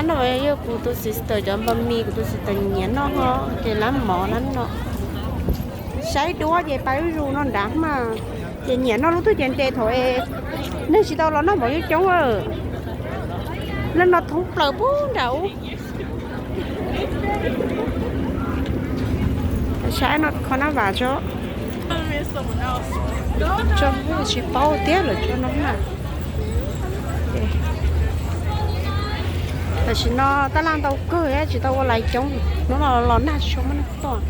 No yog kuv tus sister cov npam mis, kuv tus sister nyiam noj ho ces lab mov lab no. Saib duab ces pab zus no nrad mas, ces nyiam noj lub twg ces ntes thaum es neeg tsis tau los noj mov coob coob. Lub no thoob plaws pub nram ub. Saib no kho nab vas tso. Tso tsis paub tiag lawm tso no na. Tam sim no tab laj ntau kawg tsis tau ua lais coob, hnub no los nag tsis tshua muaj neeg tuaj.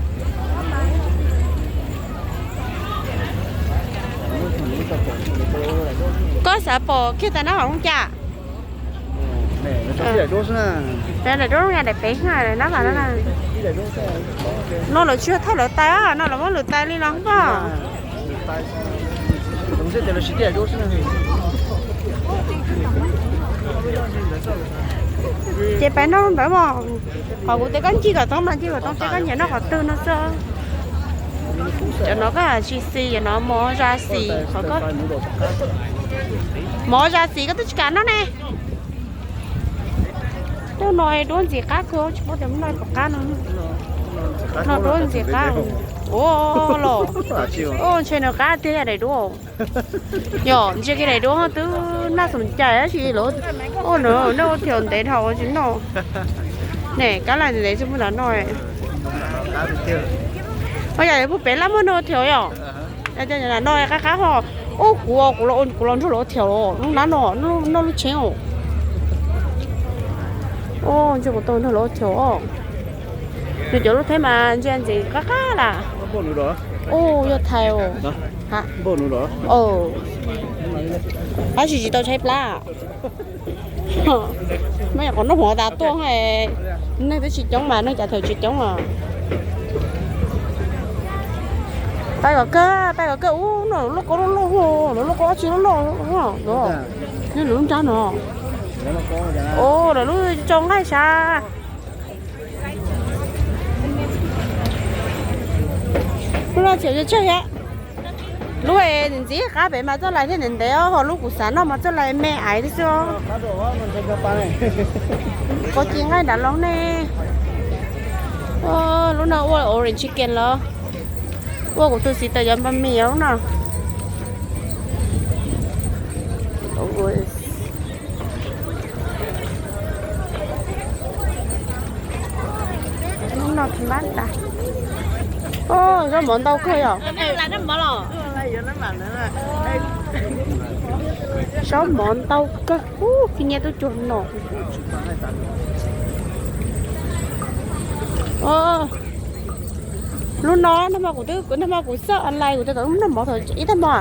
Koj xav pom kiag tas nab vas loo cas? Daim duab, daim peb na, nab vas no na. No lawv tsis yog thauj lawv tais, no lawv muab lwm tais li no npog. Ces peb noj ntawd mas, qhov kuv tias koj ncig kom tau mas ncig kom tau, ces koj nyiam noj qhov twg no xwb. Cov no koj tsis xis, cov no mov zaj xis, qhov koj mov zaj xis koj twb tsis kam noj ne. Tej no duab ntxim qab kawg, tsis paub tias muab noj puas qab no. No duab ntxim qab. Ua los, ntshe nws qab tiag yog daim duab. Yog ntsia kiag daim duab twb naj xum cais tab sis lawv, ua no nej ua thiaum ntev dhau tsis noj. Ne kab laj ntev tsis muaj ntawm no. Ua yam pub pem laj muaj no thiaum yom. No qab qab ho. Ub, kuv kuv los nrog lawv thiaum los lub nab no, noj lub tsheb os. Ub, ntsia kuv tau nrog lawv thiaum os. Nws cov lub tsheb mas ntsia ntxim qab qab las. Ub, yog thais os. Tab sis tsis tau tshaib plab. Mas yog qhov noj hmo tas tuaj, neeg twb tsis coob mas neeg cas thiaum tsis coob os. Pais kom kawg, pais kom kawg, ub, no lub kaub loj loj, lub kaub ob tsi loj loj, lub nrab no. Ub, lawv lub tso nqaij sav. Lub no thiaum tsawg thiab. Lub ntxim qab pem mas txoj lais thiaj ntev ntev os, ho lub kuv xav noj mas txoj lais me aiv thiab xwb. Koj ci nqaij nrad los ne. Lub no ua orange chicken los? Ua kuv tus sister cov npam mis lub no. Lub no mab tas. Zaub mov ntau kawg yom. Zaub mov ntau kawg, ub, kib nyiab tub cuag no. Lub no nag hmo kuv twb, nag hmo kuv search online kuv tias kom noj mov thaum ib tag hmo,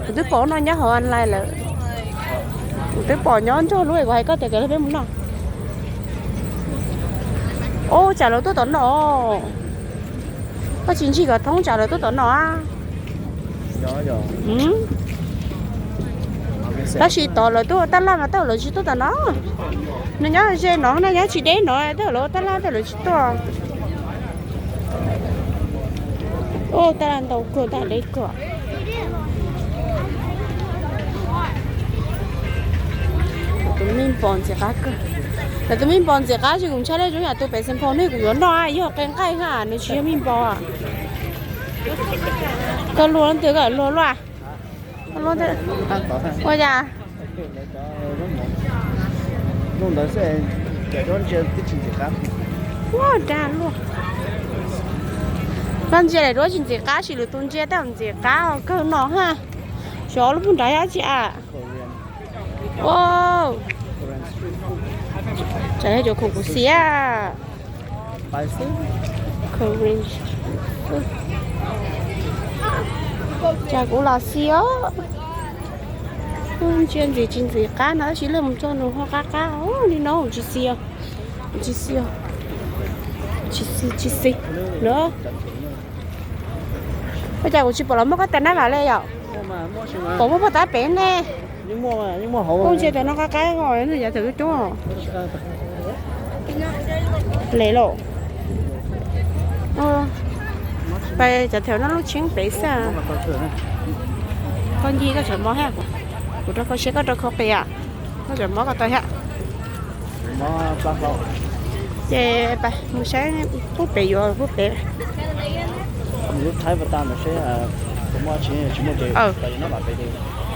kuv twb pom no nyob hauv online lawm. Kuv twb pom nyob nrog lub es kuv hais koj tias kom peb mus noj. Ub, tsam lawv tuaj tom no. Koj tsis ntsis kom thoob tsam lawv tuaj tom no. Tab sis tod lawv tuaj tab laj mas tej zaum lawv tsis tuaj tom no. Nws nyob ze no na, nyob tsis deb no, tej zaum lawv tab laj tej zaum lawv tsis tuaj. Ub, tab laj ntau kawg, tab laj deb kawg. Tus mij npos ntxim qab kawg. Lawv tus mij npos ntxim qab tsis, kuv ntshai lawv zoo yam tus pem Xeem Phos ne, kuv yuav noj yog qe nqaij na, nws tsis yog mij npos. Koj luag leej twg, koj luag luaj? Ua cas? Ua dag luaj. Koj ntsia daim duab tsis ntxim qab, sis lwm tus ntsia tej zaum ntxim qab kawg no ha. Xyov lub pug nrad yog tsi a. Tsam yog cov khoom kuv xiav. Cas kuv los xi os. Ntsia ntxim tsis ntxim qab no tab sis lawv mus txog nws ho qab qab li no tsis xi os. Tsis xi os. Tsis xi, tsis xi. Ua cas kuv tsis pom los muaj koj tas nab vam li yom? Pom muaj pog tab pem ne. Ub, ntsia tas no qab qab os, yav tawm coob coob os. Les lauj. Pais cov thev no lub tsheeb pem xwb. Koj ncig koj tsam mob thiab. Kuv rau koj siab koj rau kho qias. Koj tsam mob koj tau thiab. Ces mus saib pub pem yuav pub pem. Mus lub thaib pas tas ntawd seb puas muaj tsis, tsis muaj ces tas yuav noj vam pem ces.